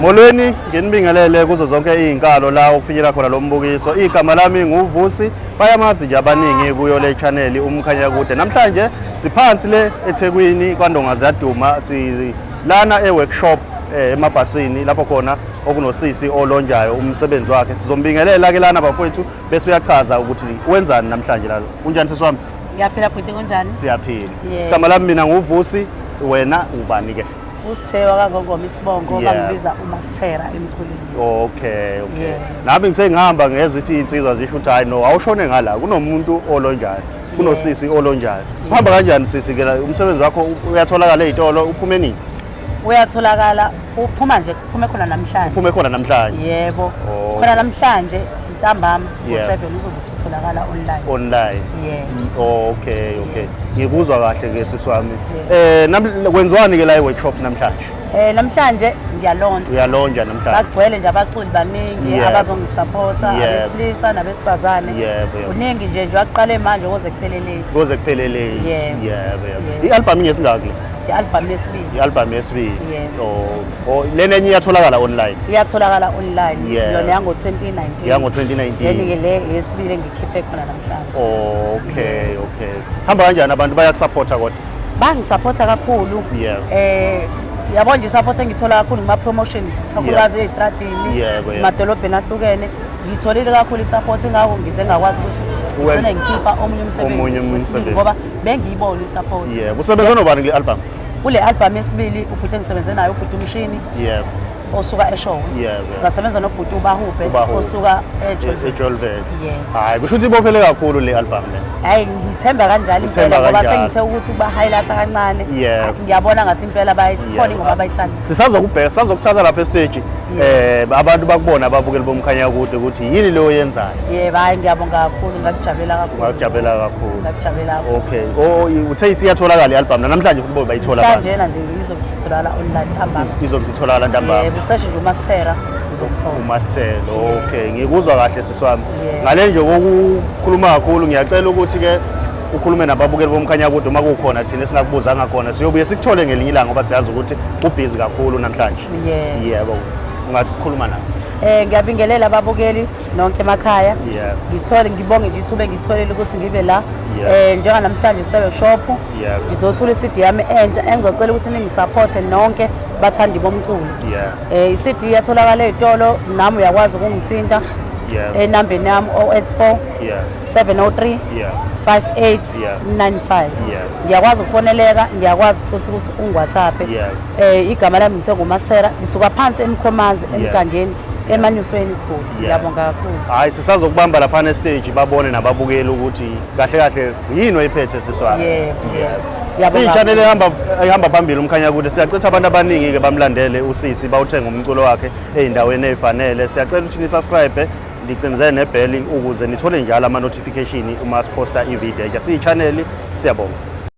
Molweni, nginibingelele kuzo zonke izinkalo la okufinyela khona lo mbukiso. Igama lami nguVusi, bayamazi nje abaningi kuyo le channel uMkhanya Kude. Namhlanje siphansi le eThekwini kwaNdonga ziyaduma, si lana e-workshop emabhasini lapho khona okunosisi olonjayo umsebenzi wakhe. Sizombingelela ke lana bafowethu bese uyachaza ukuthi wenzani namhlanje la. Unjani sisi wami? Ngiyaphila bhuti, kunjani? Siyaphila. Yeah. Igama lami mina nguVusi, wena ubani ke? Usithe wakaNgongoma isibongo. Yeah. Bangibiza uMasithera emculweni. Okay. Yeah. Nami ngithe ngihamba ngezwe ukuthi iy'nsizwa zisho ukuthi hayi no, awushone ngala, kunomuntu olonjani, kunosisi olonjani. Uhamba kanjani sisi ke la? Umsebenzi wakho uyatholakala ey'tolo, uphume nini? Uyatholakala, uphuma nje, kuphume khona namhlanje. Uphume khona namhlanje? Yebo. Oh. Khona namhlanje ntambama ngo-7 uzobe usutholakala online. Online. Yeah. Okay. Ngikuzwa kahle ke sisi wami. Kwenziwani ke la e-workshop namhlanje? Namhlanje ngiyalontsha. Uyalonja namhlanje. Bagcwele nje abaculi baningi abazongisupporta, abesilisa nabesifazane. Yebo, yebo. Kuningi nje nje waqale manje kuze kuphele late. Kuze kuphele late. Yebo. Yebo. Yebo. I-album ingesingaki le? I-album yesibili. I-album yesibili. Yebo. Oh, lena enye iyatholakala online? Iyatholakala online. Yona yango-2019. Yango-2019. Then-ke le yesibili engikhiphe khona namhlanje. Okay. Hamba kanjani, abantu bayakusupporta kodwa? Bangisupporta kakhulu. Yabo nje isupport engithola kakhulu kuma-promotion, kakhulukazi ey'tradini, Yebo, yebo. emadolobheni ahlukene. Ngiyitholile kakhulu isupport, ingakho ngize ngakwazi ukuthi ngigcine ngikhipha omunye umsebenzi Omunye wesibili umsebenzi. ngoba bengiyibona isupport. Yebo. Usebenza nobani kule album? Kule album yesibili ubhuti engisebenze naye ubhuti uMshini osuka eShowe. Yebo. Ngasebenza nobhuti uBahubhe uBahubhe. osuka eJolvet. EJolvet. Yebo. Hayi, kusho ukuthi ibophele kakhulu le album le. Hayi, ngithemba kanjalo Uthemba impela ngoba kanjalo. sengithe ukuthi kuba-highlight kancane. Yebo. Ngiyabona ngathi impela bayikhona ingoma abayithanda. Sisazokubheka, sisazokuthatha lapha estage. Abantu bakubona, ababukeli boMkhanya Kude, ukuthi yini leyo yenzayo. Yebo, hayi ngiyabonga kakhulu, ngakujabulela kakhulu. Ngakujabulela kakhulu. Ngakujabulela kakhulu. Okay. Oh, uthe isiyatholakala i-album namhlanje futhi bayithola abantu? Namhlanje nje izobe isitholakala online ntambama. Izobe isitholakala ntambama. Yebo, useshe nje uMasithera uzokuthola. UMasithelo. Okay, ngikuzwa kahle sisi wami. Yeah. Ngale nje kokukhuluma kakhulu, ngiyacela ukuthi ke ukhulume nababukeli boMkhanya Kude uma kukhona thina esingakubuzanga khona, siyobuye sikuthole ngelinye ilanga ngoba siyazi ukuthi ubhizi kakhulu namhlanje. Yeah. Yebo. Ungakhuluma nabo. Ngiyabingelela ababukeli nonke emakhaya. Ngithole ngibonge nje ithuba engitholile ukuthi ngibe la. Njenga namhlanje se-workshop. Ngizothula iCD yami entsha engizocela ukuthi ningisupporte nonke bathandi bomculo. I-CD iyatholakala ey'tolo, nami uyakwazi ukungithinta enambeni yami 084 703 5895. Ngiyakwazi ukufoneleka, ngiyakwazi futhi ukuthi ungiWhatsApp. Igama lami ngithe nguMasera, ngisuka phansi eMkhomazi, eMgangeni, eManyusweni isigodi. Ngiyabonga kakhulu. Hayi, sisazokubamba lapha ne-stage babone nababukeli ukuthi kahle kahle yini oyiphethe sisi wami. Yebo. Ngiyabonga. Siyi-channel ehamba phambili uMkhanya Kude. Siyacela abantu abaningi ke bamlandele usisi, bawuthenga umculo wakhe ey'ndaweni ey'fanele. Siyacela ukuthi ni-subscribe, nicinze nebheli ukuze nithole njalo ama-notification uma siposta ividiyo entsha. Siyi-channel, siyabonga.